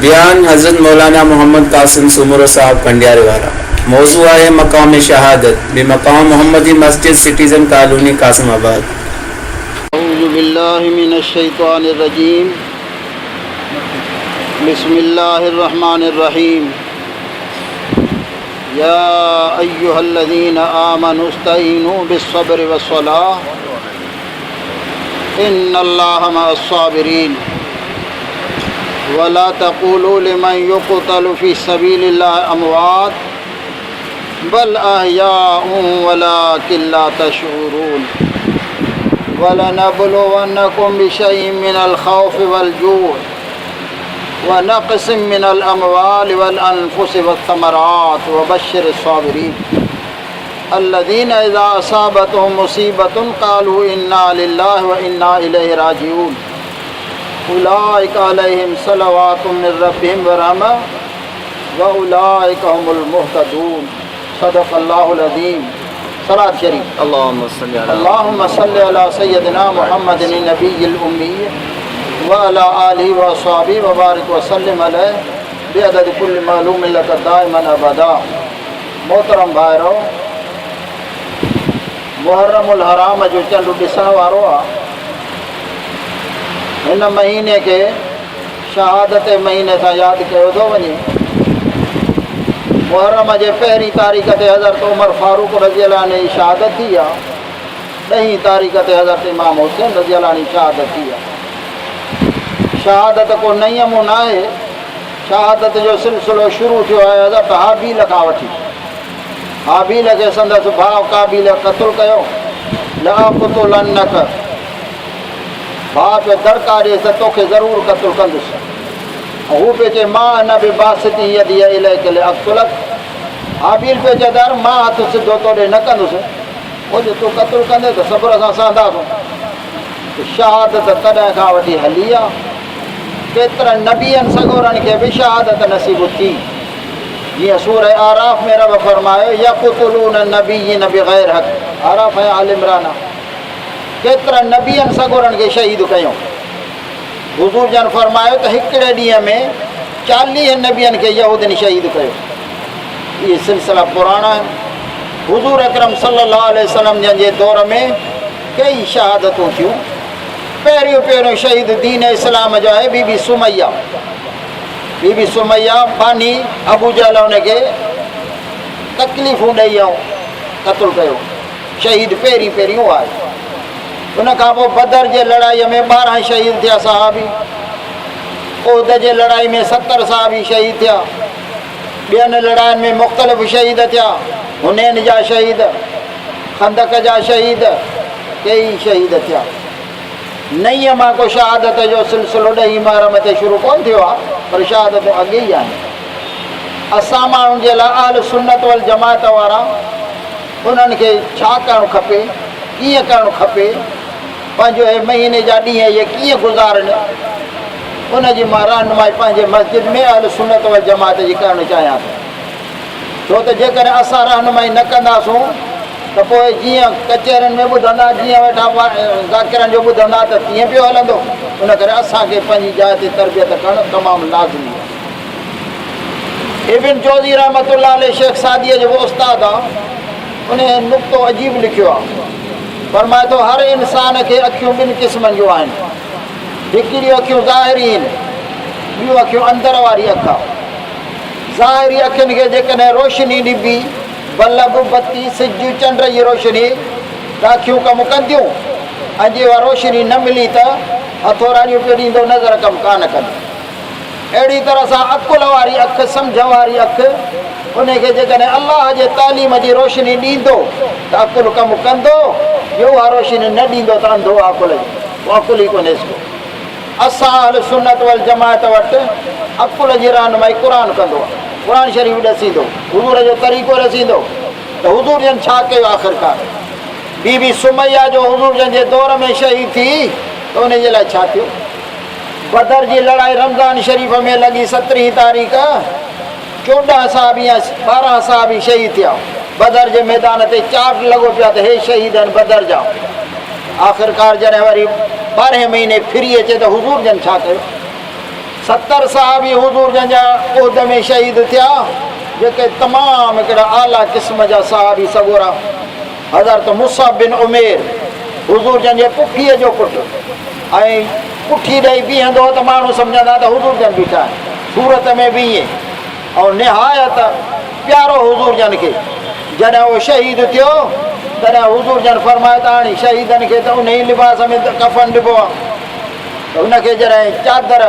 بيان حضرت مولانا محمد قاسم سومرو صاحب ڪنڊياري وارا موضوع آهي مقام شهادت بمقام محمدي مسجد سٽيزن ڪالوني قاسم آباد. اعوذ بالله من الشيطان الرجيم بسم الله الرحمن الرحيم يا ايها الذين آمنوا استعينوا بالصبر والصلاة ان الله مع الصابرين ولا تقولوا لمن يقتل في سبيل الله اموات بل احياء ولكن لا تشعرون ولنبلونكم بشيء من الخوف والجوع ونقص من الاموال والانفس والثمرات وبشر الصابرين الذين اذا اصابتهم مصيبه قالوا انا لله وانا اليه راجعون اولئك عليهم صلوات من ربهم ورحمه واولئك هم المهتدون صدق الله العظيم صلاة شريف اللهم صل على اللهم صل على سيدنا محمد النبي الامي وعلى آله وصحبه وبارك وسلم عليه بعدد كل معلوم لك دائما ابدا محترم ڀائرو! محرم الحرام جو چنڊ ڏسڻ وارو آ. هن مهيني کي شهادت مهيني سان ياد ڪيو ٿو وڃي. محرم جي پهرين تاريخ تي حضرت عمر فاروق رضي الله عنه جي شهادت ٿي آ. ڏهين تاريخ تي حضرت امام حسين رضي الله عنه جي شهادت ٿي آ. شهادت ڪو نئين ناهي. شهادت جو سلسلو شروع ٿيو آهي حضرت هابيل کان وٺي. هابيل کي سندس ڀاء قابيل قتل ڪيو. لأقتلنک ڀاء پيو دڙڪا ڏيس ته توکي ضرور قتل ڪندس. ۽ هو پيو چئي ما انا بباسط يدي اليک لأقتلک هابيل پيو چئي ته يار مان هٿ سڌو تو ڏي نه ڪندس. پوء جي تون قتل ڪندين ته صبر سان سهنداسون. ته شهادت تڏهن کان وٺي هلي آ. ڪيترن نبين سڳورن کي به شهادت نصيب ٿي. جيئن سوره اعراف ۾ رب فرمايو، يقتلون النبيين بغير حق، اعراف ۽ آل عمران، ڪيترن نبين سڳورن کي شهيد ڪيو. حضور جن فرمايو ته هڪڙي ڏينهن ۾ 40 نبين کي يهودين شهيد ڪيو. اهي سلسلا پراڻا آهن. حضور اڪرم صلي الله عليه وسلم جن جي دور ۾ ڪيئي شهادتون ٿيون. پهريون پهريون شهيد دين اسلام جو آهي بي بي سميه. بي بي سميه ٻانهي ابو جهل ان کي تڪليفون ڏئي ۽ قتل ڪيو. شهيد پهرين پهريون اهو آهي. ان کان پوء بدر جي لڙائي ۾ 12 شهيد ٿيا صحابي. احد جي لڙائي ۾ 70 صحابي شهيد ٿيا. ٻين لڙاين ۾ مختلف شهيد ٿيا. حنين جا شهيد، خندق جا شهيد، ڪيئي شهيد ٿيا. نئين مان ڪو شهادت جو سلسلو ڏهين محرم تي شروع ڪونه ٿيو آهي، پر شهادتون اڳي ئي آهن. اسان ماڻهن جي لاء اهل سنت والجماعت وارا انهن کي ڇا ڪرڻ کپي، ڪيئن ڪرڻ کپي، پنهنجو هي مهيني جا ڏينهن اهي ڪيئن گذارن، ان جي مان رهنمائي پنهنجي مسجد ۾ اهل سنت والجماعت جي ڪرڻ چاهيان ٿو. ڇو ته جيڪڏهن اسان رهنمائي نه ڪنداسون ته پوء جيئن ڪچهرين ۾ ٻڌندا، جيئن ويٺا ذاڪرن جو ٻڌندا ته تيئن پيو هلندو. ان ڪري اسان کي پنهنجي جاء تي تربيت ڪرڻ تمام لازمي آهي. ابن جوزي رحمة الله عليه شيخ سعديء جو به استاد آهي، ان نقطو عجيب لکيو آهي. فرمائي ٿو، هر انسان کي اکيون ٻن قسمن جون آهن. هڪڙيون اکيون ظاهري آهن، ٻيون اکيون اندر واري اک آهي. ظاهري اکين کي جيڪڏهن روشني ڏبي، بلب، بتي، سج، چنڊ جي روشني، ته اکيون ڪم ڪنديون ۽ جي اها روشني نه ملي ته هٿوراڙيون پيو ڏيندو نظر ڪم ڪانه ڪندي. اهڙي طرح سان عقل واري اک، سمجهه واري اک، ان کي جيڪڏهن الله جي تعليم جي روشني ڏيندو ته عقل ڪم ڪندو، جي اها روشني نه ڏيندو ته انڌو آهي عقل جو، پوء عقل ئي ڪونهيس ڪو. اسان اهل سنت والجماعت وٽ عقل جي رهنمائي قرآن ڪندو آهي. قرآن شريف ڏسيندو، حضور جو طريقو ڏسيندو ته حضور جن ڇا ڪيو آخرڪار بي بي سميه جو حضور جن جي دور ۾ شهيد ٿي ته ان جي لاء ڇا ٿيو؟ بدر جي لڙائي رمضان شريف ۾ لڳي سترهين تاريخ 14 صحابي يا 12 صحابي شهيد ٿيا. بدر جي ميدان تي چارٽ لڳو پيو آهي ته هي شهيد آهن بدر جا. آخرڪار جڏهن وري ٻارهين مهيني ڦري اچي ته حضور جن ڇا ڪيو؟ 70 صحابي حضور جن جا احد ۾ شهيد ٿيا، جيڪي تمام هڪڙا اعليٰ قسم جا صحابي سڳورا. حضرت مصعب بن عمير حضور جن جي پڦيء جو پٽ ۽ پٺي ڏئي بيهندو هو ته ماڻهو سمجهندا ته حضور جن بيٺا آهن. صورت ۾ به ائين ۽ نهايت پيارو حضور جن کي. جڏهن اهو شهيد ٿيو، تڏهن حضور جن فرمايو ته هاڻي شهيدن کي ته انهيء لباس ۾ ڪفن ڏبو آهي. ته ان کي جڏهن چادر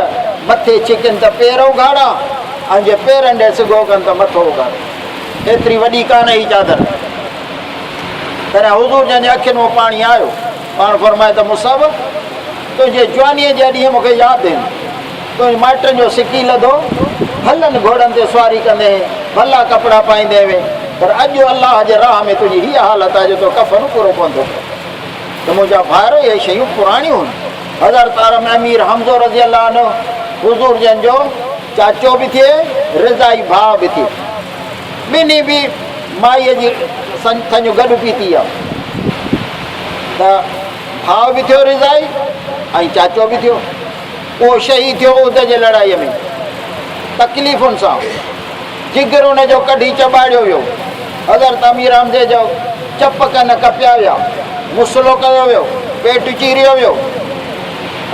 مٿي ڇڪين ته پير اگهاڙا ۽ جي پيرن ڏي سگهو ڪن ته مٿو اگهاڙو. ايتري وڏي ڪانه هئي چادر. تڏهن حضور جن جي اکين مان پاڻي آيو. پاڻ فرمايو ته مصعب! تنهنجي جوانيء جا ڏينهن مون کي ياد آهن. تنهنجي مائٽن جو سڪي لڌو، ڀلن گهوڙن تي سواري ڪندي هئين، ڀلا ڪپڙا پائيندي هئين، پر اڄ الله جي راهه ۾ تنهنجي هيء حالت آهي جو تو ڪفن پورو ڪونه ٿو ڪري. ته منهنجا ڀائر اهي شيون پراڻيون هن. حضرت ارم امير حمزو رضي الله عنه حضور جن جو چاچو به ٿئي رضائي ڀاء به ٿئي. ٻنهي به مائيء جي ٿڃ گڏ پيتي آ ته ڀاء به ٿيو رضائي ۽ چاچو به ٿيو. اهو شهيد ٿيو احد جي لڙائيء ۾ تڪليفن سان. جگر ان جو ڪڍي چٻاڙيو ويو. حضرت امير حمزي جو چپ ڪن ڪپيا ويا، مصلو ڪيو ويو، پيٽ چيريو ويو.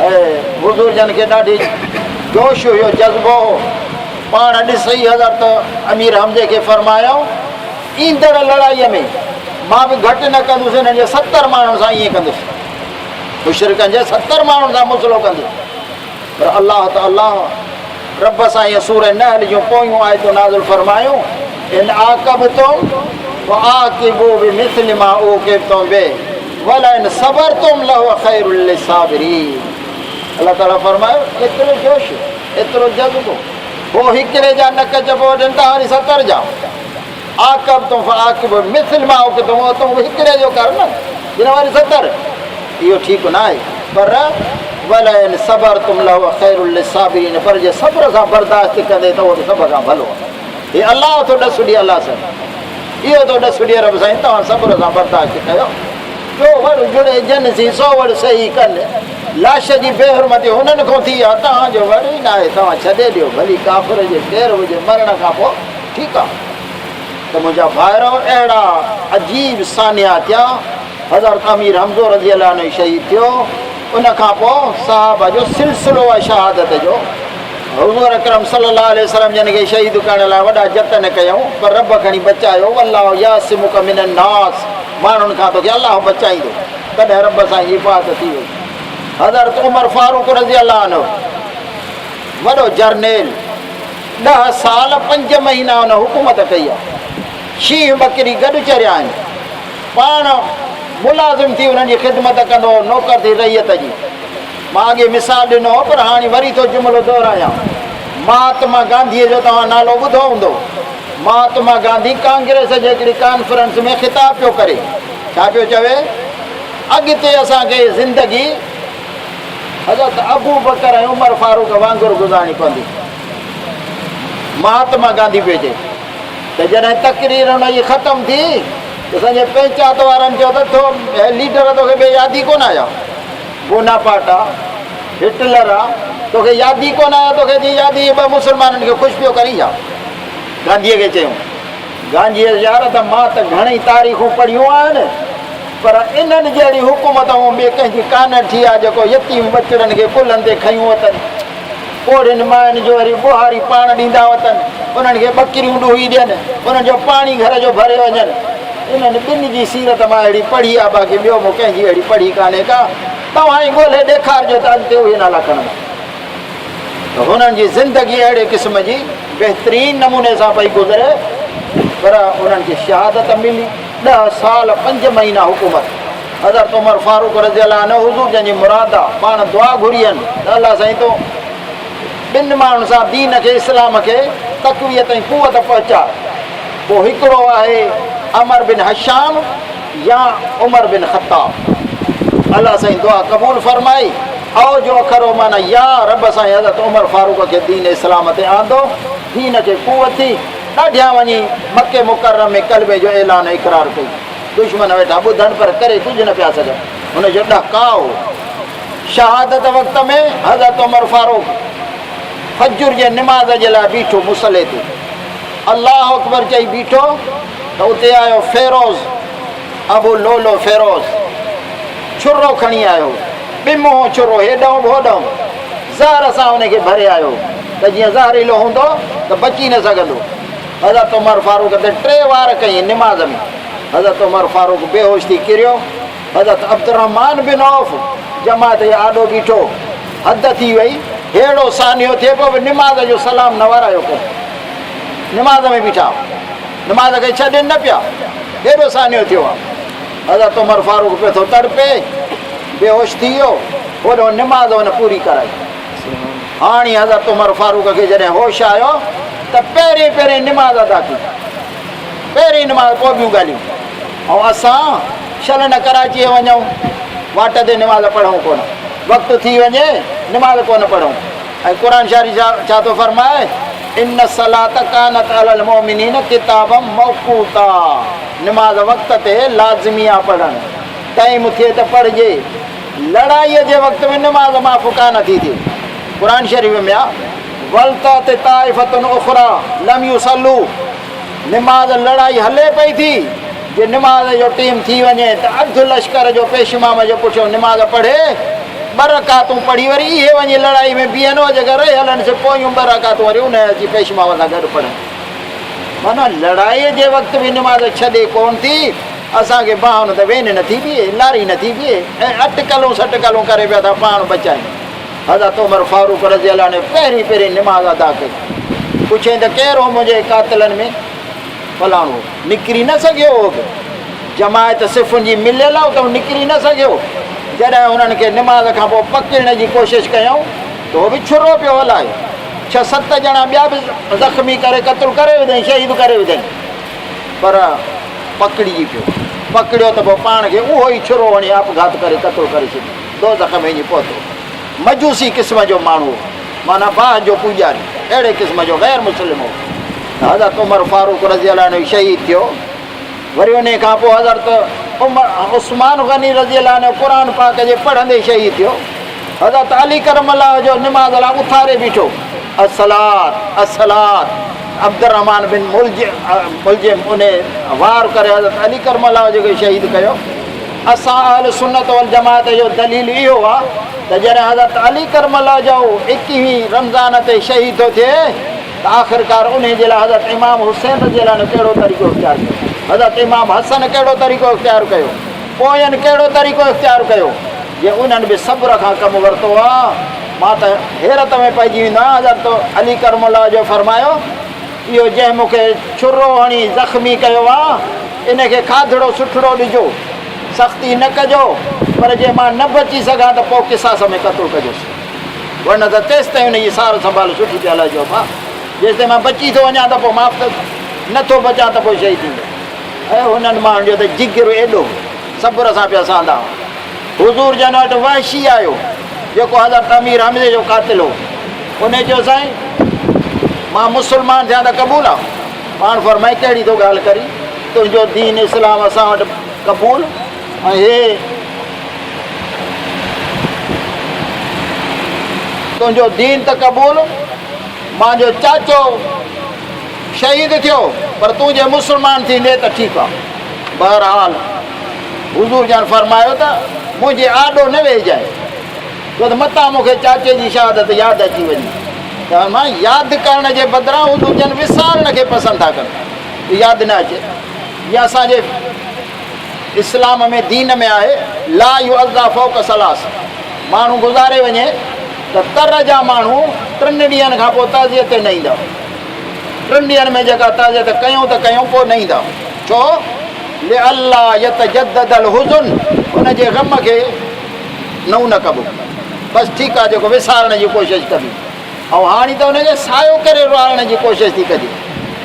۽ حضور جن کي ڏاڍي جوش هيو، جذبو هو. پاڻ ڏسي حضرت امير حمزي کي فرمايائون، ايندڙ لڙائيء ۾ مان به گهٽ نه ڪندس، انهن جي 70 ماڻهن سان ائين ڪندس. مشرڪن جي 70 ماڻهن سان مصلو ڪندس. پر الله ته الله آ. رب سائينء سورة نحل جون پويون آيتون نازل فرمايون، ان عاقبتم فعاقبوا بمثل ما عوقبتم به ولئن صبرتم لهو خير للصابرين. الله تعاليٰ فرمايو، ايترو جوش، ايترو جذبو، هو هڪڙي جا نڪ چپو وٺن توهان وري 70 جا. عاقبتم فعاقبوا بمثل ما عوقبتم به تون به هڪڙي جو ڪر نه جن وري 70 اهو ٺيڪ نه آهي پر ولئن صبرتم لهو خير للصابرين پر جي صبر سان برداشت ڪندي ته اهو ته سڀ کان ڀلو آهي هي الله ٿو ڏس ڏي الله سائين اهو ٿو ڏس ڏي رب سائين توهان صبر سان برداشت ڪيو جو وڙ جڙي جن سين سو وڙ صحيح ڪن لاش جي بي حرمتي هنن کان ٿي آهي توهان جو وڙ ئي ناهي توهان ڇڏي ڏيو ڀلي ڪافر جي ڪير هجي مرڻ کان پوء ٺيڪ آ ته منهنجا ڀائرؤ اهڙا عجيب سانحا ٿيا، حضرت امير حمزو رضي الله عنه شهيد ٿيو، ان کان پوء صحابه جو سلسلو آ شهادت جو، حضور اڪرم صلي الله عليه وسلم جن کي شهيد ڪرڻ لاء وڏا جتن ڪيائون پر رب کڻي بچايو، والله يعصمک من الناس ماڻهن کان توکي الله بچائيندو، تڏهن رب سائين جي حفاظت ٿي وئي. حضرت عمر فاروق رضي الله عنه وڏو جرنيل. ڏهه سال پنج مهينا هن حڪومت ڪئي آهي. شينهن ٻڪري گڏ چريا آهن. پاڻ ملازم ٿي انهن جي خدمت ڪندو هو، نوڪر ٿي رعيت جي. مان اڳي مثال ڏنو هو پر هاڻي وري ٿو جملو دهرايان. مهاتما گانڌيء جو توهان نالو ٻڌو هوندو. مهاتما گانڌي ڪانگريس جي هڪڙي ڪانفرنس ۾ خطاب پيو ڪري. ڇا پيو چوي؟ اڳتي اسان کي زندگي حضرت ابوبڪر ۽ عمر فاروق وانگر گذارڻي پوندي. مهاتما گانڌي پيو چئي ته جڏهن تقرير هن جي ختم ٿي ته سنجي پئنچات وارن چيو ته ٿو هي ليڊر توکي ٻئي ياد ئي ڪونه آيا. بوناپارٽ آ، هٽلر آ، توکي ياد ئي ڪونه آيا، توکي جي ياد اهي ٻه مسلمانن کي خوش پيو ڪرين ڇا؟ گانڌيء کي چيائون. گانڌيء يار ته مان ته گهڻئي تاريخون پڙهيون آهن پر انهن جهڙي حڪومت هونء ٻي ڪنهن جي ڪانه ٺھي آ جيڪو يتيم ٻچڙن کي ڪلهن تي کنيون وتن، پوڙهين ماين جو وري ٻوهاري پاڻ ڏيندا وتن، انهن کي ٻڪريون ڏوهي ڏين، انهن جو پاڻي گهر جو ڀري وڃن. انهن ٻن جي سيرت مان اهڙي پڙهي آ باقي ٻيو مون ڪنهن جي اهڙي پڙهي ڪانهي ڪا. توهان ئي ڳولهي ڏيکارجو ته اڳتي اهي نالا کڻندا. ته هنن جي زندگي اهڙي قسم جي بهترين نموني سان پئي گذري پر انهن کي شهادت ملي. ڏهه سال پنج مهينا حڪومت حضرت عمر فاروق رضي الله عنه حضور جن جي مراد آ پاڻ دعا گهري هن ته الله سائين تون ٻن ماڻهن سان دين کي اسلام کي تقويت ۽ قوت پهچاء پوء هڪڙو آهي عمر بن هشام يا عمر بن خطاب. الله سائين دعا قبول فرمائي. او جو اکر هو معنيٰ يا رب سائين حضرت عمر فاروق کي دين اسلام تي آندو، دين کي قوت ٿي، ڏاڍيان وڃي مڪي مڪرم ۾ ڪلمي جو اعلان ۽ اقرار ڪئي. دشمن ويٺا ٻڌن پر ڪري ڪجهه نه پيا سگهن. هن جو ڏهڪاء هو. شهادت وقت ۾ حضرت عمر فاروق فجر جي نماز جي لاء بيٺو مصلي تي. الله اڪبر چئي بيٺو ته اتي آيو فيروز، ابو لولو فيروز، ڇرو کڻي آيو، ٻه منهون ڇرو هيڏانهن به هوڏانهن، زهر سان ان کي ڀري آيو ته جيئن زهريلو هوندو ته بچي نه سگهندو. حضرت عمر فاروق تي ٽي وار ڪيائين نماز ۾. حضرت عمر فاروق بيهوش ٿي ڪريو. حضرت عبدالرحمان بن عوف جماعت جي آڏو بيٺو. حد ٿي وئي، ههڙو سانحو ٿئي پيو به نماز جو سلام نه ورايو ڪنهن. نماز ۾ بيٺا نماز کي ڇڏين نه پيا، هيڏو سانحو ٿيو آهي. حضرت عمر فاروق پيو ٿو تڙپي، بيهوش ٿي ويو، هوڏهون نماز هن پوري ڪرائي. هاڻي حضرت عمر فاروق کي جڏهن هوش آيو ته پهرين پهرين نماز ادا ڪئي. پهرين نماز پوء ٻيون ڳالهيون. ۽ اسان شل نه ڪراچيء وڃون، واٽ تي نماز پڙهون ڪونه. وقت ٿي وڃي نماز ڪونه پڙهون. ۽ قرآن شريف ڇا ٿو فرمائي، ان الصلوة ڪانت علي المؤمنين ڪتابا موقوتا نماز وقت تي لازمي آ پڙهڻ. ٽائيم ٿئي ته پڙهجي. لڙائيء جي وقت ۾ نماز معاف ڪانه ٿي ٿئي. قرآن شريف ۾ آ، ولتأت طائفة اخريٰ لم يصلوا نماز لڙائي هلي پئي ٿي، جي نماز جو ٽيم ٿي وڃي ته اڌ لشڪر جو پيش امام جي پٺيون نماز پڙهي، ٻه رڪعتون پڙهي وري اهي وڃي لڙائي ۾ بيهن، اهي جيڪي رهيل آهن سي پويون ٻه رڪعتون وري انهي اچي پيش امام سان گڏ پڙهن. معنيٰ لڙائيء جي وقت به نماز ڇڏي ڪونه ٿي. اسان کي بهانو ته وين نٿي بيهي، لاري نٿي بيهي ۽ اٽڪلون سٽڪلون ڪري پيا ٿا پاڻ بچائين. حضرت عمر فاروق رضي الله عنه پهرين پهرين نماز ادا ڪئي. پڇيائين ته ڪير هو منهنجي قاتلن ۾؟ فلاڻو هو. نڪري نه سگهيو هو به. جماعت صفن جي مليل هو ته هو نڪري نه سگهيو. جڏهن هنن کي نماز کان پوء پڪڙڻ جي ڪوشش ڪيائون ته هو به ڇرو پيو هلائي. ڇهه ست ڄڻا ٻيا به زخمي ڪري قتل ڪري وڌائين، شهيد ڪري وڌائين. پر پڪڙجي پيو. پڪڙيو ته پوء پاڻ کي اهو ئي ڇرو هڻي آپگهات ڪري قتل ڪري ڇڏيو. دوزخ ۾ وڃي پهتو. مجوسي قسم جو ماڻهو هو، معنيٰ باهه جو پوڄاري، اهڙي قسم جو غير مسلم هو. ته حضرت عمر فاروق رضي الله عنه شهيد ٿيو. وري انهيء کان پوء حضرت عمر عثمان غني رضي الله عنه قرآن پاڪ جي پڙهندي شهيد ٿيو. حضرت علي ڪرم الله وجهه نماز لاء اٿاري بيٺو. الصلوة الصلوة عبدالرحمان بن ملجم انهي وار ڪري حضرت علي ڪرم الله وجهه کي شهيد ڪيو. اسان اهل سنت والجماعت جو دليل اهو آ ته جڏهن حضرت علي ڪرم الله وجهه ايڪيهين رمضان تي شهيد ٿو ٿئي ته آخرڪار انهي جي لاء حضرت امام حسين رضي الله عنه ڪهڙو طريقو اختيار ڪيو، حضرت امام حسن ڪهڙو طريقو اختيار ڪيو، پوين ڪهڙو طريقو اختيار ڪيو، جي انهن به صبر کان ڪم ورتو آ، مان ته حيرت ۾ پئجي ويندو آهيان، حضرت علي ڪرم الله وجهه فرمايو، اهو جنهن مون کي ڇرو هڻي زخمي ڪيو آ، ان کي کاڌڙو سٺڙو ڏجو، سختي نه ڪجو، پر جي مان نه بچي سگهان ته پوء قصاص ۾ قتل ڪجوس، ورنه ته تيستائين ان جي سار سنڀال سٺي پيا لهجو ڀاء، جيستائين مان بچي ٿو وڃان ته پوء معاف ڪجو، نه ٿو بچان ته پوء شهيد ٿيندس. اي هنن ماڻهن جو ته جگر ايڏو هو، صبر سان پيا سهندا هئا. حضور جن وٽ وحشي آيو، جيڪو حضرت امير حمزي جو قاتل هو. انهيء چيو، سائين! مان مسلمان ٿيان ته قبول آ؟ پاڻ فرمائي، ڪهڙي ٿو ڳالهه ڪرين؟ تنهنجو دين اسلام اسان وٽ قبول ۽ هي تنهنجو دين ته قبول، مانجو چاچو شهيد ٿيو، پر تون جي مسلمان ٿيندين ته ٺيڪ آ. بهرحال حضور جن فرمايو ته منهنجي آڏو نه ويهجانء، ڇو ته متان مون کي چاچي جي شهادت ياد اچي وڃي. ته مان ياد ڪرڻ جي بدران حضور جن وسارڻ کي پسند ٿا ڪن ته ياد نه اچي. جيئن اسان جي اسلام ۾ دين ۾ آهي لا يعزا فوق ثلاث ماڻهو گذاري وڃي ته تر جا ماڻهو ٽن ڏينهن کان پوء تعزيت تي نه ايندا. ٽن ڏينهن ۾ جيڪا تعزيت ڪيون ته ڪيون پوء نه ايندا. ڇو؟ لئلا يتجدد الحزن ان جي غم کي نئون نه ڪبو. بس ٺيڪ آ جيڪو وسارڻ جي ڪوشش ڪبي ۽ هاڻي ته ان کي سايو ڪري روئارڻ جي ڪوشش ٿي ڪجي.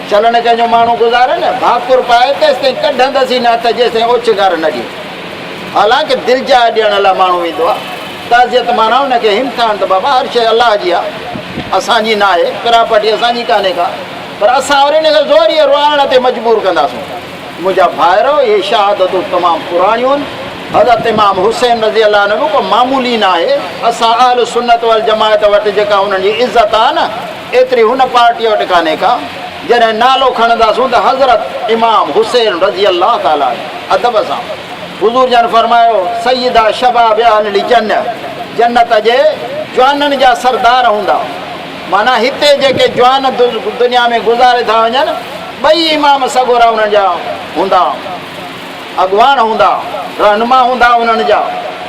چلڻ ڪنهن جو ماڻهو گذاري نه ڀاڪر پائي تيستائين ڪڍندس ئي نه هٿ جيستائين اوڇنگار نه ڏئي. حالانڪ دلجاء ڏيڻ لاء ماڻهو ويندو آ. تعزيت معنيٰ ان کي همٿائڻ ته بابا هر شيء الله جي آ اسان جي ناهي، پراپرٽي اسان جي ڪانهي ڪا پر اسان وري ان کي زوريء روئارڻ تي مجبور ڪنداسون. منهنجا ڀائرو اهي شهادتون تمام پراڻيون آهن. حضرت امام حسين رضي الله عنه به ڪو معمولي ناهي. اسان اهل سنت والجماعت وٽ جيڪا انهن جي عزت آهي نه، ايتري هن پارٽيء وٽ ڪانهي ڪا. جڏهن نالو کڻنداسون ته حضرت امام حسين رضي الله تعالٰي عنه ادب سان. حضور جن فرمايو، سيدا شباب اهل الجنه، جنت جي جوانن جا سردار هوندا. معنيٰ هتي جيڪي جوان دنيا ۾ گذاري ٿا وڃن، ٻئي امام سڳورا انهن جا هوندا. اڳواڻ هوندا، رهنما هوندا انهن جا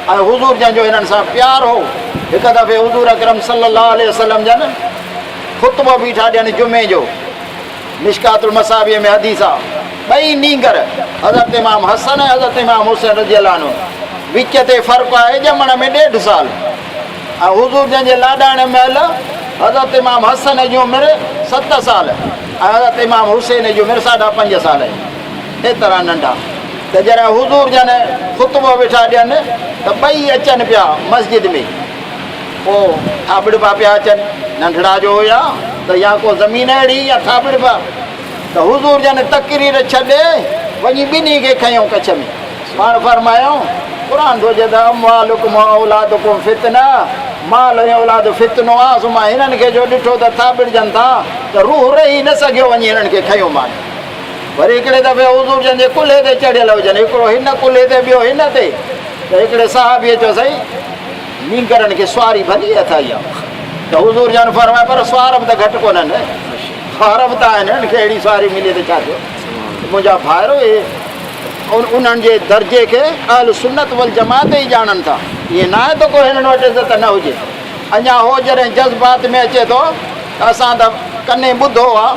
۽ حضور جن جو هنن سان پيار هو. هڪ دفعي حضور اڪرم صلي الله عليه وسلم جن خطبو بيٺا ڏين جمعي جو، مشڪات المصابيح ۾ حديث آ، ٻئي نينگر حضرت امام حسن ۽ حضرت امام حسين رضي الله عنه وچ تي فرق آهي ڄمڻ ۾ ڏيڍ سال ۽ حضور جن جي لاڏاڻي مهل حضرت امام حسن جي عمر ست سال ۽ حضرت امام حسين جي عمر ساڍا پنج سال هئي. ايترا ننڍا ته جڏهن حضور جن خطبو ويٺا ڏين ته ٻئي اچن پيا مسجد ۾ پوء ٿاٻڙبا پيا اچن، ننڍڙا جو هيا ته يا ڪو زمين اهڙي يا ٿاٻڙبا ته حضور جن تقرير ڇڏي وڃي ٻنهي کي کنيو ڪڇ ۾ پاڻ فرمايائون قرآن ٿو چئي ته اموالڪم و اولادڪم فتنه مال ۽ اولاد فتنو آ سو مان هنن کي جو ڏٺو ته ٿاٻڙجن ٿا ته روح رهي نه سگهيو وڃي هنن کي کنيومان. وري هڪڙي دفعي حضور جن جي ڪلهي تي چڙهيل هجن، هڪڙو هن ڪلهي تي ٻيو هن تي، ته هڪڙي صحابيء چيو، سائين! نينگرن کي سواري ڀلي اٿائي آ. ته حضور جن فرمايو، پر سوار به ته گهٽ ڪونهن، سوار به ته آهن، هنن کي اهڙي سواري ملي ته ڇا ٿيو؟ ته منهنجا ڀائرو! اهي انهن جي درجي کي اهل سنت والجماعت ئي ڄاڻن ٿا، ائين ناهي ته ڪو هنن وٽ عزت نه هجي. اڃا هو جڏهن جذبات ۾ اچي ٿو ته اسان ته ڪنين ٻڌو آ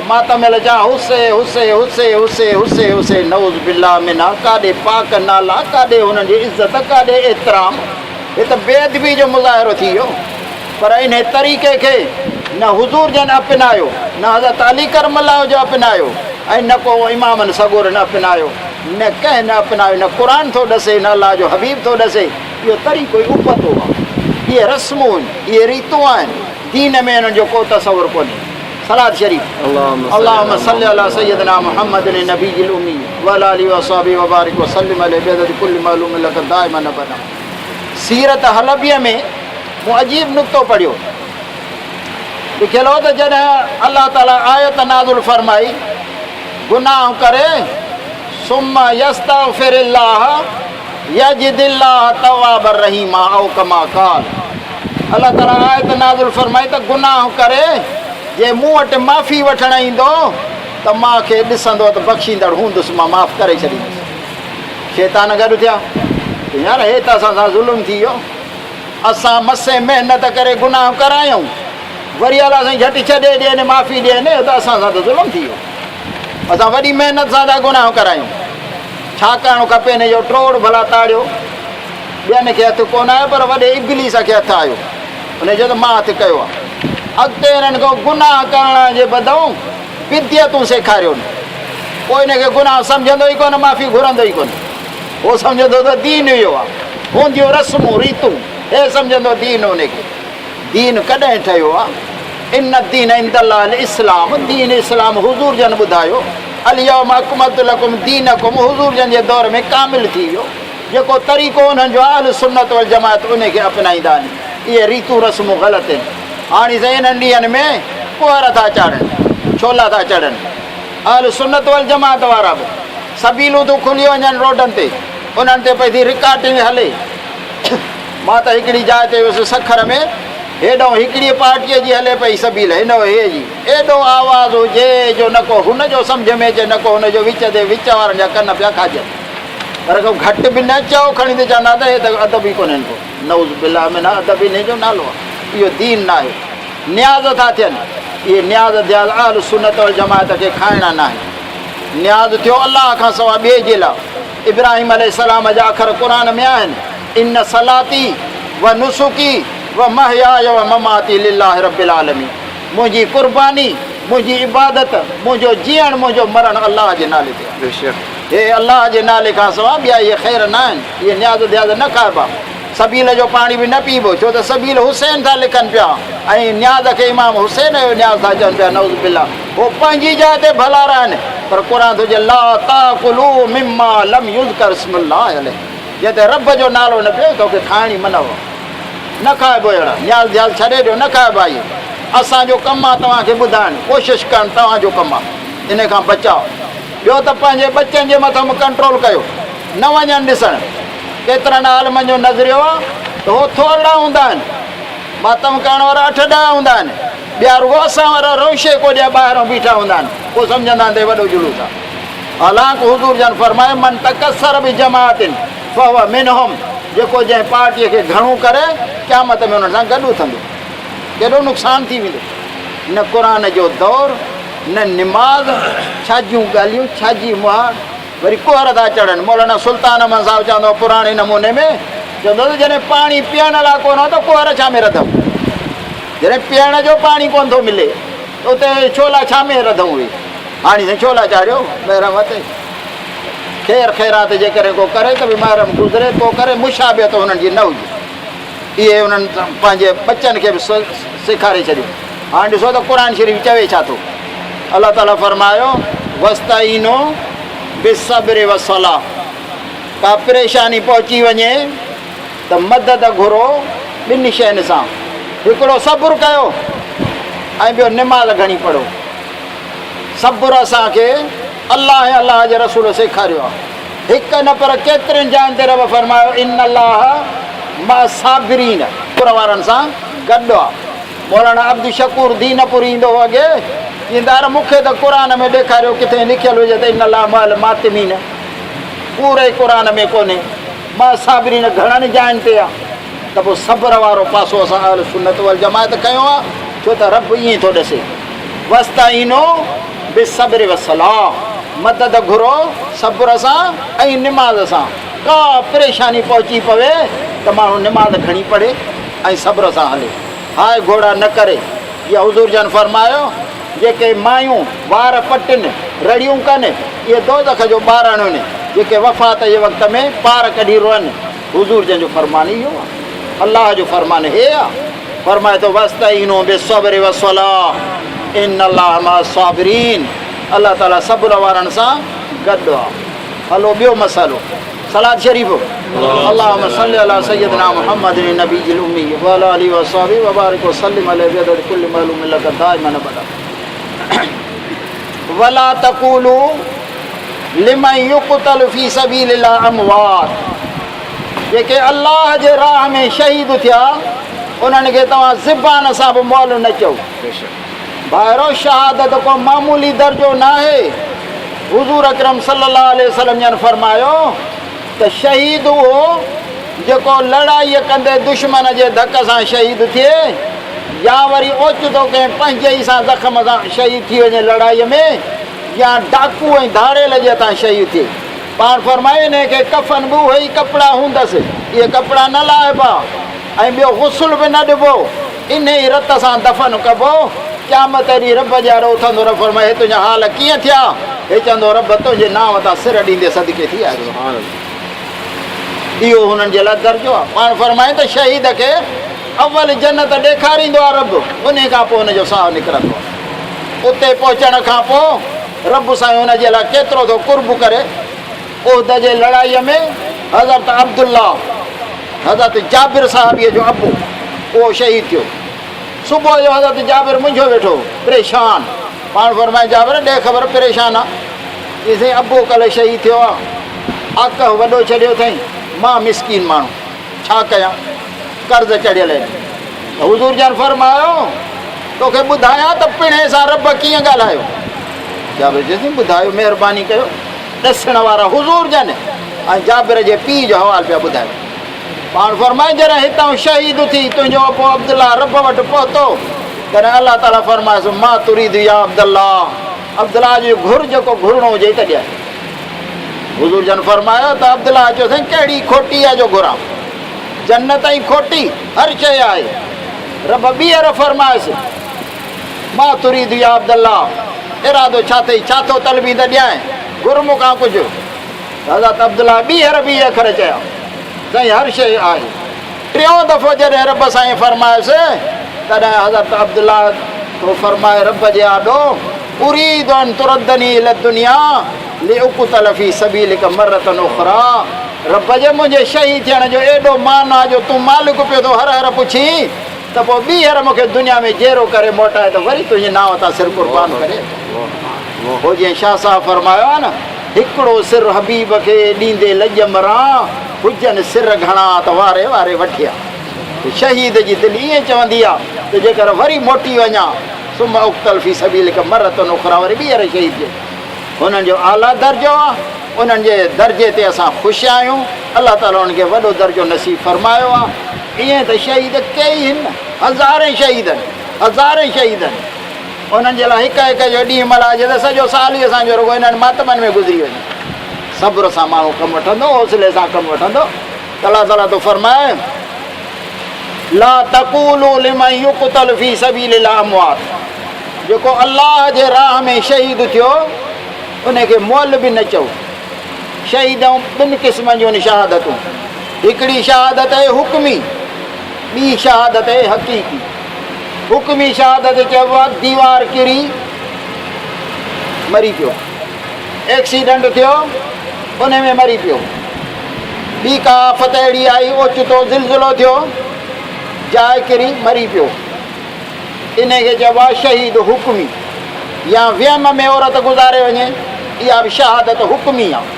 ماتم مهل چان حسي حسي حسي حسي حسي حسي نعوذ بالله منها ڪاڏي پاڪ نالا ڪاڏي هنن جي عزت ڪاڏي احترام هي ته بي ادبي جو مظاهرو ٿي ويو پر انهي طريقي کي نه حضور جن اپنايو نه حضرت علي ڪرم الله جو اپنايو ۽ نه ڪو امامن سڳورن اپنايو نه ڪنهن نه اپنايو نه قرآن ٿو ڏسي نه الله جو حبيب ٿو ڏسي اهو طريقو ئي ابتو آهي. اهي رسمون آهن، اهي ريتون آهن، دين ۾ انهن جو ڪو تصور ڪونهي. صلوات شريف اللهم صل علي سيدنا محمد النبي الامي وعلي آله واصحابه وبارك وسلم عليه بعدد كل معلوم لك دائما ابدا. سيرت حلبيء ۾ مون عجيب نقطو پڙهيو. لکيل هو ته جڏهن الله تعالي آيت نازل فرمائي، گناهه ڪري ثم يستغفر الله يجد الله توابا رحيما او ڪما قال الله تعالي آيت نازل فرمائي ته گناهه ڪري جي مون وٽ معافي وٺڻ ايندو ته مان کي ڏسندو ته بخشيندڙ هوندس مان معاف ڪري ڇڏيندس شيطان گڏ ٿيا ته يار هي ته اسان سان ظلم ٿي ويو اسان مسين محنت ڪري گناهه ڪرايون وري الله سائين جهٽ ڇڏي ڏين معافي ڏين ته اسان سان ته ظلم ٿي ويو اسان وڏي محنت سان ٿا گناهه ڪرايون ڇا ڪرڻ کپي هن جو ٽوڙ ڀلا تاڙيو. ٻين کي هٿ ڪونه آيو پر وڏي ابليس کي هٿ آيو. هن چيو ته مان هٿ ڪيو آهي. اڳتي هنن کي گناهه ڪرڻ جي بدئون بدعتون سيکاريون. پوء هن کي گناهه سمجهندو ئي ڪونه، معافي گهرندو ئي ڪونه. هو سمجهندو ته دين اهو آهي. هونديون رسمون ريتون، هي سمجهندو دين هن کي. دين ڪڏهن ٺهيو آ؟ ان الدين عند الله الاسلام، دين اسلام حضور جن ٻڌايو، اليوم اڪملت لڪم دينڪم حضور جن جي دور ۾ ڪامل ٿي ويو، جيڪو طريقو انهن جو آ اهل سنت والجماعت انهي کي اپنائيندا آهن، اهي ريتون رسمون غلط آهن، هاڻي سائين انهن ڏينهن ۾ ڪوهر ٿا چاڙهن، ڇولا ٿا چڙهن، اهل سنت والجماعت وارا به سبيلون ٿيون کلي وڃن روڊن تي، انهن تي پئي ٿي رڪارڊنگ هلي. مان ته هڪڙي جاء تي ويس سکر ۾ هيڏانهن هڪڙيء پارٽيء جي هلي پئي سبيل هن هي جي ايڏو آواز هجي جو نه ڪو هن جو سمجهه ۾ اچي نه ڪو هن جو وچ تي وچ وارن جا ڪن پيا کاڄن پر ڪو گهٽ به نه چئو کڻي ته چوندا ته هي ته ادب ئي ڪونهن ڪو نعوذ بالله منها ادب انهي جو نالو آهي اهو دين ناهي نياز ٿا ٿين اهي نياز ڌياز اهل سنت والجماعت کي کائڻا ناهن نياز ٿيو الله کان سوا ٻئي جي لاء ابراهيم عليه السلام جا اکر قرآن ۾ آهن، ان صلاتي و نسڪي و محياي و مماتي لله رب العالمين منهنجي قرباني، منهنجي عبادت، منهنجو جيئڻ، منهنجو مرڻ الله جي نالي تي آهي. هي الله جي نالي کان سواء ٻيا اهي خير نه آهن، اهي نياز ڌياز نه کائبا، سبيل جو پاڻي به نه پيئبو، ڇو ته سبيل حسين ٿا لکن پيا ۽ نياز کي امام حسين جو نياز ٿا چون پيا، نعوذ بالله. هو پنهنجي جاء تي ڀلارا آهن، پر قرآن ٿو چئي لا تاڪلوا مما لم يذڪر اسم الله عليه. جنهن تي رب جو نالو نه پيو، توکي کائڻ ئي منع هو. نه کائبو اهڙا نياز ڌياز ڇڏي ڏيو، نه کائبا اهي. اسان جو ڪم آ توهان کي ٻڌائڻ، ڪوشش ڪرڻ توهان جو ڪم آ. انهي کان بچاء. ٻيو ته پنهنجي ٻچن جي مٿان به ڪنٽرول ڪيو. نه وڃن ڏسڻ. ڪيترن عالمن جو نظريو آ ته هو ٿورڙا هوندا آهن. ماتم ڪرڻ وارا اٺ ڏهه هوندا آهن. ٻيا رڳو اسان وارا رونشي ڪوڏيا ٻاهران بيٺا هوندا آهن. پوء سمجهندا آهن ته هي وڏو جلوس آ. حالانڪ حضور جن فرمايو، من تڪثر بجماعت فهو منهم، جيڪو جنهن پارٽيء کي گهڻو ڪري، قيامت ۾ انهن سان گڏ اٿندو. ڪيڏو نقصان ٿي ويندو. نه قرآن جو دور، نه نماز، ڇا جون ڳالهيون، ڇا جي مهاڙ. وري ڪوهر ٿا چڙهن. مولانا سلطان احمد صاحب چوندو هو پراڻي نموني ۾ چوندو هو ته جڏهن پاڻي پيئڻ لاء ڪونه هو ته ڪوهر ڇا ۾ رڌئون؟ جڏهن پيئڻ جو پاڻي ڪونه ٿو ملي ته اتي ڇولا ڇا ۾ رڌئون اهي؟ هاڻي سائين ڇولا چاڙهيو محرم تي. خير خيرات جيڪڏهن ڪو ڪري ته به محرم گذري پوء ڪري، مشابهت هنن جي نه هجي. اهي انهن پنهنجي ٻچن کي به سيکاري ڇڏيو. هاڻي ڏسو ته قرآن شريف چوي ڇا ٿو. الله تعاليٰ فرمايو، واستعينوا بالصبر والصلاة ڪا پريشاني پهچي وڃي ته مدد گهرو ٻن شين سان، هڪڙو صبر ڪيو ۽ ٻيو نماز گهڻي پڙهو. صبر اسان کي الله ۽ الله جي رسول سيکاريو آهي. هڪ نه پر ڪيترين جاين تي رب فرمايو، ان الله مع الصابرين صبر وارن سان گڏ آهي. مولانا عبدالشڪور دينپوري ايندو هو اڳي، چيندا يار مون کي ته قرآن ۾ ڏيکاريو ڪٿي لکيل هجي ته ان الله مع الماتمين پوري قرآن ۾ ڪونهي، مع الصابرين گهڻن جاين تي آهي ته پوء صبر وارو پاسو اسان اهل سنت والجماعت کنيو آهي ڇو ته رب ائين ٿو ڏسي. واستعينوا بالصبر والصلاة مدد گهرو صبر سان ۽ نماز سان، ڪا پريشاني پهچي پوي ته ماڻهو نماز کڻي پڙهي ۽ صبر سان هلي، هاء گهوڙا نه ڪري، جيئن حضور جن فرمايو، جيڪي مايون وار پٽن، رڙيون ڪن، اهي دوزخ جو ٻارڻ آهن، جيڪي وفات جي وقت ۾ پار ڪڍي روئن، حضور جن جو فرمان اهو آهي، الله جو فرمان هي آهي، فرمائي ٿو، واستعينوا بالصبر والصلوة ان الله مع الصابرين الله تعالي صبر وارن سان گڏ آهي. هلو ٻيو مسئلو صلات شريف اللهم صل علي سيدنا محمد النبي الامي وعلى اله وصحبه وبارك وسلم عليه بعدد كل معلوم لك دائما ابدا ولا تقولوا لمن يقتل في سبيل الله اموات جيڪي الله جي راهه ۾ شهيد ٿيا انهن کي توهان زبان سان به مئل نه چئو. ڀائرو شهادت ڪو معمولي درجو ناهي. حضور اڪرم صلي الله عليه وسلم جن فرمايو ته شهيد اهو جيڪو لڙائي ڪندي دشمن جي ڌڪ سان شهيد ٿئي يا وري اوچتو ڪنهن پنهنجي ئي سان زخم سان شهيد ٿي وڃي لڙائي ۾ يا ڊاڪو ۽ ڌاڙيل جي هٿان شهيد ٿئي. پاڻ فرمايو انهيء کي ڪفن به اهي ئي ڪپڙا هوندس، اهي ڪپڙا نه لاهبا ۽ ٻيو غسل به نه ڏبو، انهيء ئي رت سان دفن ڪبو، قيامت ڏينهن رب جي آڏو اٿندو، رب فرمائي هي تنهنجا حال ڪيئن ٿيا؟ هي چوندو رب تنهنجي نانء تان سر ڏيندي صدقي ٿي آيس. اهو هنن جي لاء درجو آهي. پاڻ فرمايو ته شهيد کي اول جنت ڏيکاريندو آهي رب، انهيء کان پوء هن جو ساهه نڪرندو آهي. اتي پهچڻ کان پوء رب سائين ان جي لاء ڪيترو ٿو قرب ڪري. احد جي لڙائيء ۾ حضرت عبدالله، حضرت جابر صحابيء جو ابو، اهو شهيد ٿيو. صبح جو حضرت جابر منجهيو ويٺو هو، پريشان. پاڻ فرمايائين، جابر ڏي خبر پريشان آن؟ چيائين، سائين ابو ڪلهه شهيد ٿيو آ، آڪهه وڏو ڇڏيو اٿئين، مان مسڪين ماڻهو، ڇا ڪيان، قرض چڙهيل آهن. ته حضور جن فرمايو، توکي ٻڌايان ته پڻهين سان رب ڪيئن ڳالهايو؟ جابر چيس، ٻڌايو مهرباني ڪيو. ڏسڻ وارا حضور جن ۽ جابر جي پيء جو حوال پيا ٻڌايو. پاڻ فرمايو، جڏهن هتان شهيد ٿي تنهنجو ابو عبدالله رب وٽ پهتو، تڏهن الله تعاليٰ فرمايس، ما تريد يا عبدالله، عبدالله جي گهر جيڪو گهرڻو هجئي ته ڏيانء. حضور جن فرمايو ته عبدالله چيو، سائين ڪهڙي کوٽي آهي جو گهران؟ جنت ۽ کوٽي هر شيء آهي. رب ٻيهر فرمايس، ما تريد يا عبدالله، ارادو ڇا اٿئي، ڇا ٿو طلبين ته ڏيانء، گهر مون کان ڪجهه. ته حضرت عبدالله ٻيهر به اهي اکر چيا، سائين هر شيء آهي. ٽيون دفعو جڏهن رب سائين فرمايس، تڏهن حضرت عبدالله ٿو فرمائي رب جي آڏو، اريد ان تردني الي الدنيا لاقتل في سبيلک مرة اخري. رب جي منهنجي شهيد ٿيڻ جو ايڏو مان آ جو تون مالڪ پيو ٿو هر هر پڇين ته پوء ٻيهر مون کي دنيا ۾ جيئرو ڪري موٽاء ته وري تنهنجي نانء تان سر قربان ڪري اچان. پوء جيئن شاهه صاحب فرمايو آ نه، هڪڙو سر حبيب کي ڏيندي لڄ مران، هجن سر گهڻا ته واري واري وٺيان. ته شهيد جي دل ائين چوندي آ ته جيڪر وري موٽي وڃان، ثم اقتل في سبيلک مرة اخريٰ وري ٻيهر شهيد ٿي اچان. هنن جو اعليٰ درجو آ، انهن جي درجي تي اسان خوش آهيون، الله تعاليٰ انهن کي وڏو درجو نصيب فرمايو آ. ائين ته شهيد ڪيئي هن، هزارين شهيد آهن، هزارين شهيد آهن، انهن جي لاء هڪ هڪ جو ڏينهن ملهائجي ته سڄو سال ئي اسان جو رڳو انهن ماتمن ۾ گذري وڃي. صبر سان ماڻهو ڪم وٺندو، حوصلي سان ڪم وٺندو ته الله تعاليٰ ٿو فرمائي، لا تقولوا لمن يقتل في سبيل الله اموات جيڪو الله جي راهه ۾ شهيد ٿيو ان کي مئل به نه چئو. شهيدون ٻن قسمن جون شهادتون، هڪڙي شهادت اهي حڪمي، ٻي شهادت اهي حقيقي. حڪمي شهادت چئبو آهي ديوار ڪري مري پيو، ايڪسيڊنٽ ٿيو ان ۾ مري پيو، ٻي ڪا آفت اهڙي آئي اوچتو زلزلو ٿيو جاء ڪري مري پيو. انهي کي چئبو آهي شهيد حڪمي يا ويم ۾ عورت گذاري وڃي اها به شهادت حڪمي آهي.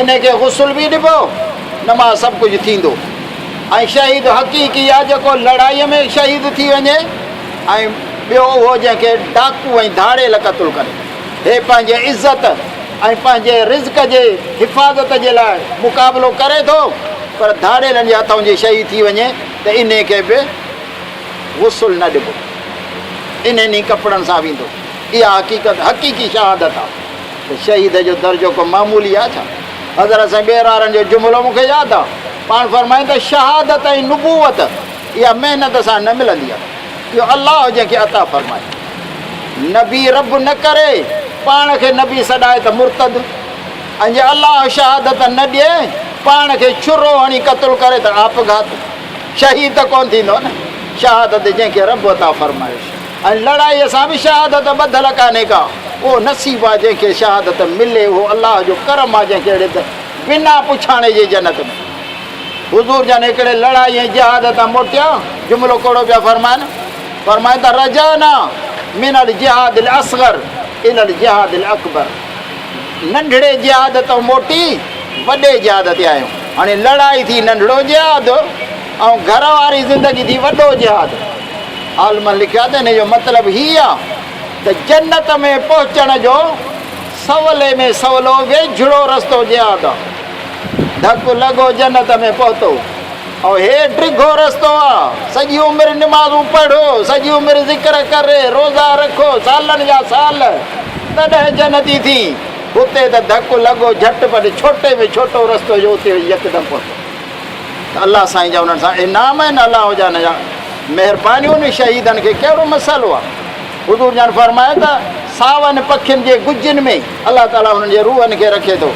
انهي کي غسل به ڏبو، نماز سڀ ڪجهه ٿيندو ۽ شهيد حقيقي آهي جيڪو لڙائي ۾ شهيد ٿي وڃي ۽ ٻيو اهو جنهن کي ڊاڪو ۽ ڌاڙيل قتل ڪري. هي پنهنجي عزت ۽ پنهنجي رزق جي حفاظت جي لاء مقابلو ڪري ٿو پر ڌاڙيلن جي هٿئون جي شهيد ٿي وڃي ته انهي کي به غسل نه ڏبو، انهن ئي ڪپڙن سان ويندو. اها حقيقت حقيقي شهادت آ ته شهيد جو درجو ڪو معمولي آ ڇا؟ حضرت سائين ٻير وارن جو جملو مون کي ياد آ، پاڻ فرمائين ته شهادت ۽ نبوت اها محنت سان نه ملندي آ، اهو الله جنهن کي عطا فرمائي. نبي رب نه ڪري پاڻ کي نبي سڏائي ته مرتد ۽ جي الله شهادت نه ڏئي پاڻ کي ڇرو هڻي قتل ڪري ته آپگهات. شهيد ته ڪونه ٿيندو نه، شهادت جنهن کي رب عطا فرمائي ۽ لڙائيء سان به شهادت ٻڌل ڪانهي ڪا، اهو نصيب آهي جنهن کي شهادت ملي، اهو الله جو ڪرم آهي جنهن کي اهڙي ته بنا پڇاڻي جي جنت ۾. حضور جن هڪڙي لڙائي ۽ جهاد تان موٽيا، جملو ڪهڙو پيا فرمائن؟ فرمائن ٿا رجعنا من الجهاد الاصغر الي الجهاد الاڪبر. ننڍڙي جهاد تان موٽي وڏي جهاد تي آيون. هاڻي لڙائي ٿي ننڍڙو جهاد ۽ گهر واري زندگي ٿي وڏو جهاد. عالمن لکيو آهي ته ان جو مطلب هي آهي ته جنت ۾ پهچڻ جو سولي ۾ سولو ويجهڙو رستو جهاد آهي. ڌڪ لڳو جنت ۾ پهتو. ۽ هي ڊگهو رستو آ، سڄي عمر نمازون پڙهو، سڄي عمر ذڪر ڪر، روزا رکو، سالن جا سال، تڏهن جنتي ٿين. هتي ته ڌڪ لڳو جهٽ پٽ ڇوٽي ۾ ڇوٽو رستو جو اتي وڃي يڪدم پهتو. ته الله سائين جا انهن سان انعام آهن، الله جا انهن جا مهربانيون آهن، شهيدن کي ڪهڙو مسئلو آ. حضور جن فرمايو ته ساون پکين جي ڳجهين ۾ الله تعاليٰ انهن جي روحن کي رکي ٿو.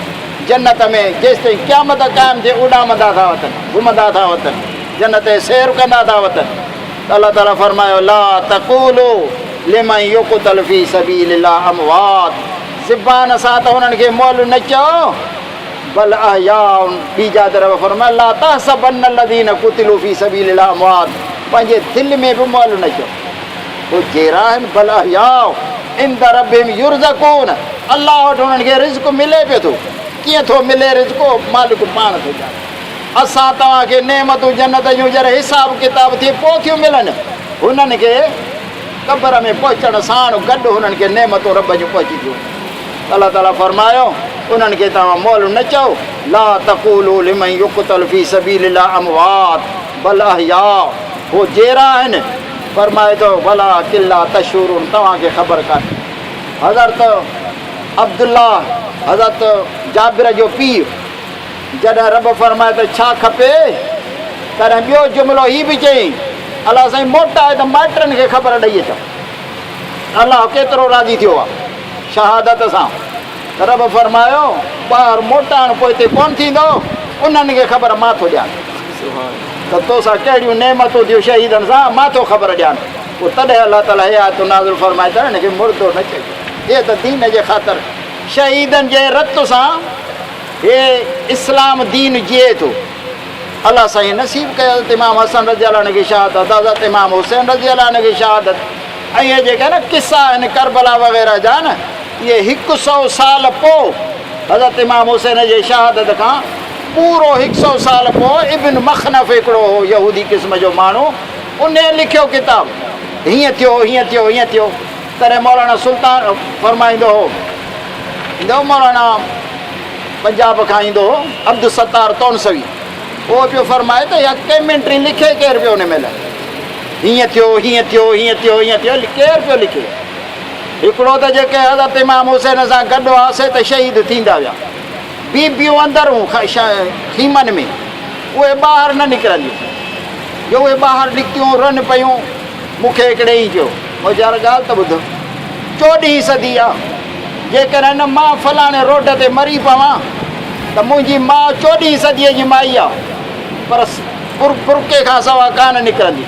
جنت ۾ جيستائين قيامت قائم ٿئي اڏامندا ٿا وتن، گهمندا ٿا وتن، جنت جي سير ڪندا ٿا وتن ته الله تعاليٰ فرمايو لا تقولوا لمن يقتل في سبيل الله اموات زبان سان ته انهن کي مئل نه چئو بل احياء ٻي جاء تي رب فرمايو لا تحسبن الذين قتلوا في سبيل الله اموات پنهنجي دل ۾ به مئل نه چئو هو جيئرا آهن بل احياء عند ربهم يرزقون الله وٽ انهن کي رزق ملي پيو ٿو. ڪيئن ٿو ملي رزق اهو مالڪ پاڻ ٿو ڄاڻي. اسان توهان کي نعمتون جنت جون جڏهن حساب ڪتاب ٿئي پوء ٿيون ملن. هنن کي قبر ۾ پهچڻ ساڻ گڏ هنن کي نعمتون رب جون پهچي ٿيون وڃن. الله تعالي فرمايو، انهن کي توهان مئل نه چئو، لا تقولوا لمن يقتل في سبيل الله اموات بل احياء هو جيئرا آهن. فرمائي ٿو، ولڪن لا تشعرون توهان کي خبر ڪانهي. حضرت عبدالله حضرت جابر جو پيء جڏهن رب فرمايو ته ڇا کپي تڏهن ٻيو جملو هي به چيائين الله سائين موٽائي ته مائٽن کي خبر ڏئي اچان الله ڪيترو راضي ٿيو آهي شهادت سان ته رب فرمايو ٻاهر موٽائڻ پوئتي ڪونه ٿيندو انهن کي خبر مان ٿو ڏيان ته توسان ڪهڙيون نعمتون ٿيون شهيدن سان مان ٿو خبر ڏيان پوء تڏهن الله تعاليٰ هي آيتون نازل فرمائي ته هن کي مردو نه چئجو، اهي ته دين جي خاطر شهيدن جي رت سان هي اسلام دين جيئي ٿو. الله سائين نصيب ڪئي حضرت امام حسن رضي الله عنه کي شهادت، حضرت امام حسين رضي الله عنه کي شهادت ۽ اهي جيڪي نه قصا آهن ڪربلا وغيره جا نه اهي هڪ سئو سال پوء حضرت امام حسين جي شهادت کان پورو هڪ سئو سال پوء ابن مخنف هڪڙو هو يهودي قسم جو ماڻهو انهي لکيو ڪتاب هيئن ٿيو هيئن ٿيو هيئن ٿيو تڏهن مولانا سلطان فرمائيندو هو ايندو هو مولانا پنجاب کان ايندو هو عبدالستار تونسوي اهو پيو فرمائي ته اها ڪيمنٽري لکي ڪير پيو ان مهل هيئن ٿيو هيئن ٿيو هيئن ٿيو هيئن ٿيو ڪير پيو لکي هڪڙو ته جيڪي حضرت امام حسين سان گڏ هئا سي ته شهيد ٿيندا ويا بيبيون اندر هون خيمن ۾ اهي ٻاهر نه نڪرنديون جو اهي ٻاهر نڪتيون رن پيون مون کي هڪڙي ائين چيو، مون چيو يار ڳالهه ته ٻڌ، چوڏهين صدي آ، جيڪڏهن نه مان فلاڻي روڊ تي مري پوان ته منهنجي ماء چوڏهين صديء جي مائي آ، پر برقعي کان سوا ڪانه نڪرندي.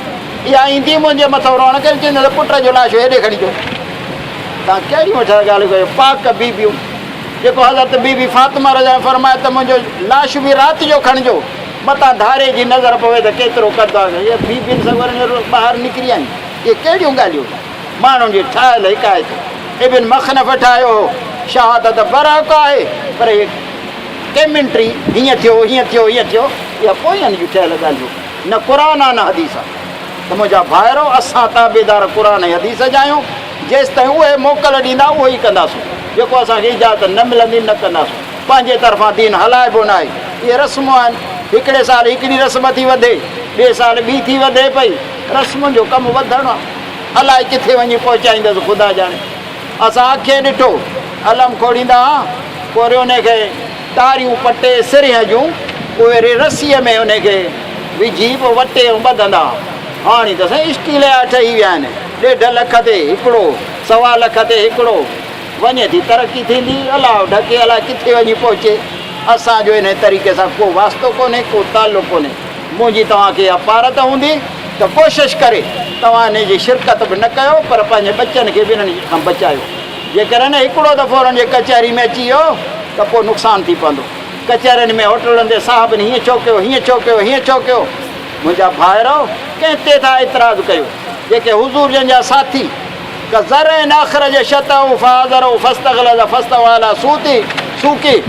اها ايندي منهنجي مٿئون روئڻ ڪري چوندي ته پٽ جو لاش هيڏي کڻي اچو. توهان ڪهڙيون ويٺا ڳالهيون ڪيو، پاڪ بيبيون، جيڪو حضرت بيبي فاطمه رضه فرمايو ته منهنجو لاش به رات جو کڻجو. متان ڌاري جي نظر پوي ته ڪيترو قد آ. اهي بيبين سڳورين جو ٻاهر نڪري آيون. اهي ڪهڙيون ڳالهيون؟ ماڻهن جي ٺاهيل حڪايت. ابن مخنف ٺاهيو هو. شهادت برحق آهي پر اهي ڪيمنٽري هيئن ٿيو هيئن ٿيو هيئن ٿيو اها پوين جون ٺهيل ڳالهيون نه قرآن آ نه حديث آ. ته منهنجا ڀائرو اسان تابعدار قرآن ۽ حديث جا آهيون جيستائين اهي موڪل ڏيندا اهو ئي ڪنداسون جيڪو اسان کي اجازت نه ملندي نه ڪنداسون. پنهنجي طرفان دين هلائبو ناهي. اهي رسمون آهن. هڪڙي سال هڪڙي رسم ٿي وڌي، ٻئي سال ٻي ٿي وڌي پئي. رسمن جو ڪم وڌڻ آ. الائي ڪٿي وڃي پهچائيندس خدا ڄاڻي. اسان اکين ڏٺو، علم کوڙيندا ها، پوء وري انهي کي ٽاريون پٽي سرهين جون، پوء وري رسيء ۾ انهي کي وجهي پوء وٽي ۽ ٻڌندا ها. هاڻي ته سائين اسٽيل جا ٺهي ويا آهن. ڏيڍ لک تي هڪڙو، سوا لک تي هڪڙو. وڃي ٿي ترقي ٿيندي الله ڍڪي الاء ڪٿي وڃي پهچي اسان جو انهي طريقي سان ڪو واسطو ڪونهي ڪو تعلق ڪونهي منهنجي توهان کي اها پارت هوندي ته ڪوشش ڪري توهان انهي جي شرڪت به نه ڪيو پر پنهنجي ٻچن کي به انهن کان بچايو جيڪڏهن هڪڙو دفعو انهن جي ڪچهري ۾ اچي ويو ته پوء نقصان ٿي پوندو ڪچهرين ۾ هوٽلن تي صاحبن هيئن ڇو ڪيو هيئن ڇو ڪيو هيئن ڇو ڪيو منهنجا ڀائرو ڪنهن تي ٿا اعتراض ڪيو جيڪي حضور جن جا ساٿي ڪزرع اخرج شطأه فآزره فاستغلظ فاستوی علي سوقه سوقه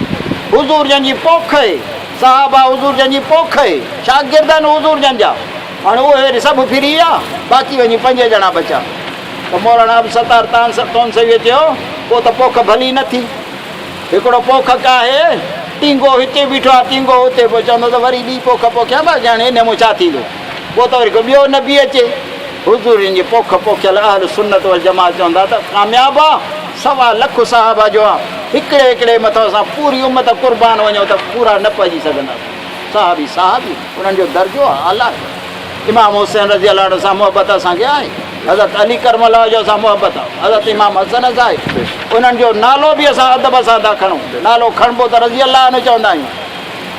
حضور جن جي پوک اهي، صحابه حضور جن جي پوک اهي، شاگرد آهن حضور جن جا، هاڻي اهي وري سڀ ڦري ويا، باقي وڃي پنج ڄڻا بچيا ته مولانا عبدالستار تونسويء چيو، پوء ته پوک ڀلي نه ٿي. هڪڙو پوک ڪاهي، ٽينگو هتي بيٺو آهي، ٽينگو هتي، پوء چوندو ته وري ٻي پوک پوکيان باقي هاڻي انهيء مان ڇا ٿيندو؟ پوء ته وري ڪو ٻيو نبي اچي. حضور جن جي پوک پوکيل اهل سنت والجماعت چوندا ته ڪامياب آ، سوا لک صحابه جو آ، هڪڙي هڪڙي مٿان اسان پوري امت قربان وڃون ته پورا نه پئجي سگهنداسون. صحابي صحابي انهن جو درجو آ اعليٰ آهي. امام حسين رضي الله عنه سان محبت اسان کي آهي، حضرت علي ڪرم الله وجهه سان محبت آ، حضرت امام حسن سان آهي، انهن جو نالو به اسان ادب سان ٿا کڻون، نالو کڻبو ته رضي الله عنه چوندا آهيون.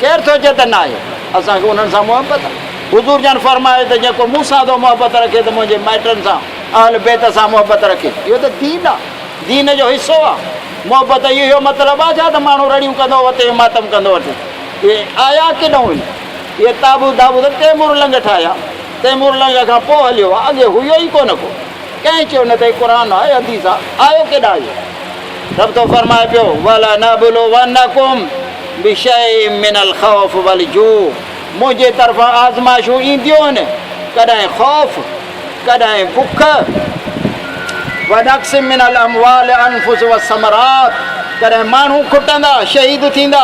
ڪير ٿو چئي ته ناهي؟ اسان کي انهن سان محبت آهي. حضور جن فرمايو ته جيڪو مون سان ٿو محبت رکي ته منهنجي مائٽن سان، اهل بيت سان محبت رکي. اهو ته دين آهي. دين جو حصو آهي. محبت جو اهو مطلب آهي ڇا ته ماڻهو رڙيون ڪندو وتي ۽ ماتم ڪندو وتي. اهي آيا ڪيڏانهن هن؟ اهي تابوت دابوت تيمور لنگ ٺاهيا. تيمور لنگ کان پوء هليو آهي. اڳي هيو ئي ڪونه ڪو. ڪنهن چيو نه ته هي قرآن آهي، حديث آهي. آيو ڪيڏانهن اهو؟ رب ٿو فرمائي پيو، ولنبلونکم بشيء من الخوف والجوع منهنجي طرفان آزمائشون اينديون آهن، ڪڏهن خوف، ڪڏهن بک، ونقص من الاموال انفس والثمرات ڪڏهن ماڻهو کٽندا، شهيد ٿيندا،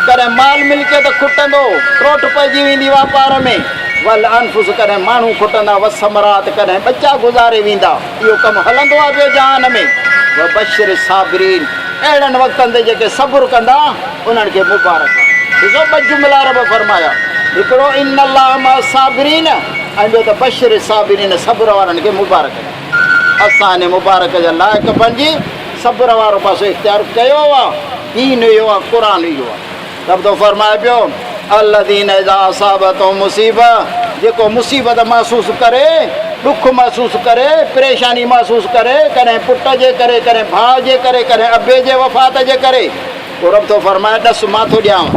ڪڏهن مال ملڪيت کٽندو، ٽوٽ پئجي ويندي واپار ۾، والانفس ڪڏهن ماڻهو کٽندا، والثمرات ڪڏهن ٻچا گذاري ويندا. اهو ڪم هلندو آهي پيو جهان ۾. وبشر الصابرين اهڙن وقتن تي جيڪي صبر ڪندا انهن کي مبارڪ آهي. ڏسو ٻه جملا رب فرمايا هڪڙو ان الله مع الصابرين ۽ ٻيو ته بشر الصابرين صبر وارن کي مبارڪ آهي. اسان ان مبارڪ جا لائق بڻجي صبر وارو پاسو اختيار ڪيو آهي. دين اهو آهي قرآن اهو آهي. رب ٿو فرمائي پيو، الذين اذا اصابتهم مصيبه جيڪو مصيبت محسوس ڪري، ڏک محسوس ڪري، پريشاني محسوس ڪري، ڪڏهن پٽ جي ڪري، ڪڏهن ڀاء جي ڪري، ڪڏهن ابي جي وفات جي ڪري، پوء رب ٿو فرمائي، ڏس مان ٿو ڏيانء،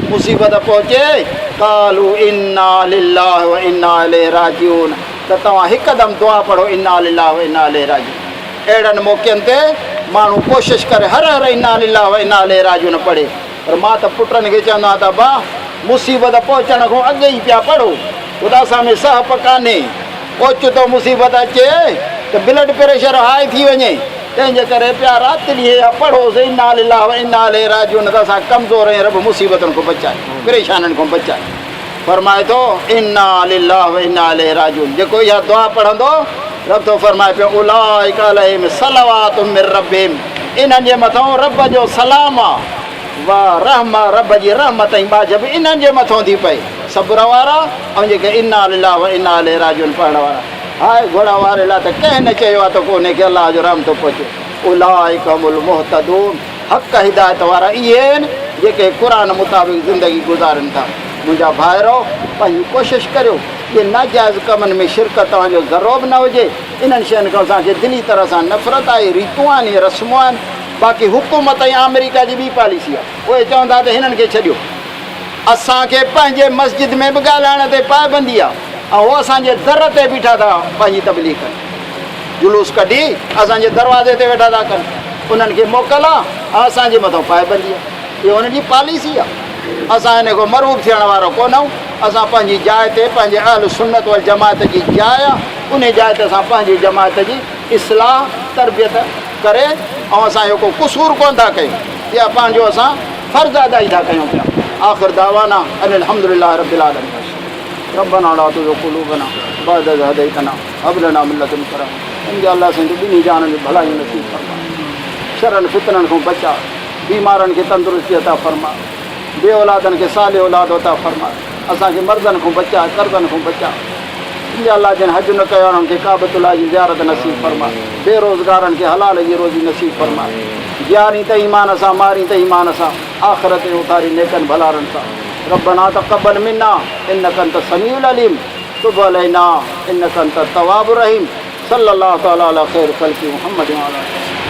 مصيبت پهچي، قالوا انا لله وانا اليه راجعون ته توهان هڪدم دعا پڙهو انا لله وانا اليه راجعون. اهڙن موقعن تي ماڻهو ڪوشش ڪري هر هر انا لله وانا اليه راجعون پڙهي. پر مان ته پٽن کي چوندو آهيان ته ابا مصيبت پهچڻ کان اڳ ئي پيا پڙهو، ڇو ته اسان ۾ سهپ ڪانهي. اوچتو مصيبت اچي ته بلڊ پريشر هاء ٿي وڃي، تنهن جي ڪري پيا رات ڏينهن اها پڙهوس انا لله وانا اليه راجعون ته اسان ڪمزور ۽ رب مصيبتن کان بچائي، پريشانين کان بچائي. فرمائي ٿو، انا لله وانا اليه راجعون جيڪو اها دعا پڙهندو، رب ٿو فرمائي پيو، اولئک عليهم صلوات من ربهم انهن جي مٿئون رب جو سلام آ، و رحمة رب جي رحمت ۽ ٻاجهه به انهن جي مٿئون ٿي پئي، صبر وارا ۽ جيڪي انا لله وانا اليه راجعون پڙهڻ وارا. هاء گهوڙا واري لاء ته ڪنهن نه چيو آ ته ڪو انهي کي الله جو رحم ٿو پهچي. اولئک هم المهتدون حق هدايت وارا اهي آهن جيڪي قرآن مطابق زندگي گذارين ٿا. منهنجا ڀائرؤ! پنهنجي ڪوشش ڪريو جي ناجائز ڪمن ۾ شرڪت توهان جو ذرو به نه هجي. انهن شين کان اسان کي دلي طرح سان نفرت آهي، ريتون آهن، اهي رسمون آهن. باقي حڪومت ۽ آمريڪا جي ٻي پاليسي آهي. اهي چون ٿا ته هنن کي ڇڏيو. اسان کي پنهنجي مسجد ۾ به ڳالهائڻ تي پائبندي آهي ۽ هو اسان جي در تي بيٺا ٿا پنهنجي تبليغ ڪن. جلوس ڪڍي اسان جي دروازي تي ويٺا ٿا ڪن. انهن کي موڪل آهي ۽ اسان جي مٿان پائبندي آهي. اهو انهن جي پاليسي آهي. اسان ان کان مرعوب ٿيڻ وارا ڪونه آهيون. اسان پنهنجي جاء تي پنهنجي اهل سنت والجماعت جي جاء آهي انهي جاء تي اسان پنهنجي جماعت جي اصلاح تربيت ڪري ۽ اسان اهو ڪو قصور ڪونه ٿا ڪيون. اها پنهنجو اسان فرض ادائي ٿا ڪيون پيا. آخر دعوانا ان الحمد لله رب العالمين. ربنا لا تزغ قلوبنا بعد اذ هديتنا هب لنا من لدنك رحمة منهنجا الله سائين تون ٻنهي جهانن جون ڀلايون نصيب فرماء شرن فتنن کان بچاء بيمارن کي تندرستي عطا فرماء بي اولادن کي صالح اولاد عطا فرماء اسان کي مرضن کان بچاء قرضن کان بچاء يا الله جن حج نه ڪيو آهي انهن کي ڪعبة الله جي زيارت نصيب فرماء بي روزگارن کي حلال جي روزي نصيب فرماء جيارين ته ايمان سان مارين ته ايمان سان آخرت ۾ اٿارين نيڪن ڀلارن سان ربنا تقبل منا انك انت السميع العليم تب علينا انك انت التواب الرحيم صلي الله تعالي علي خير خلقه محمد وعلي آله.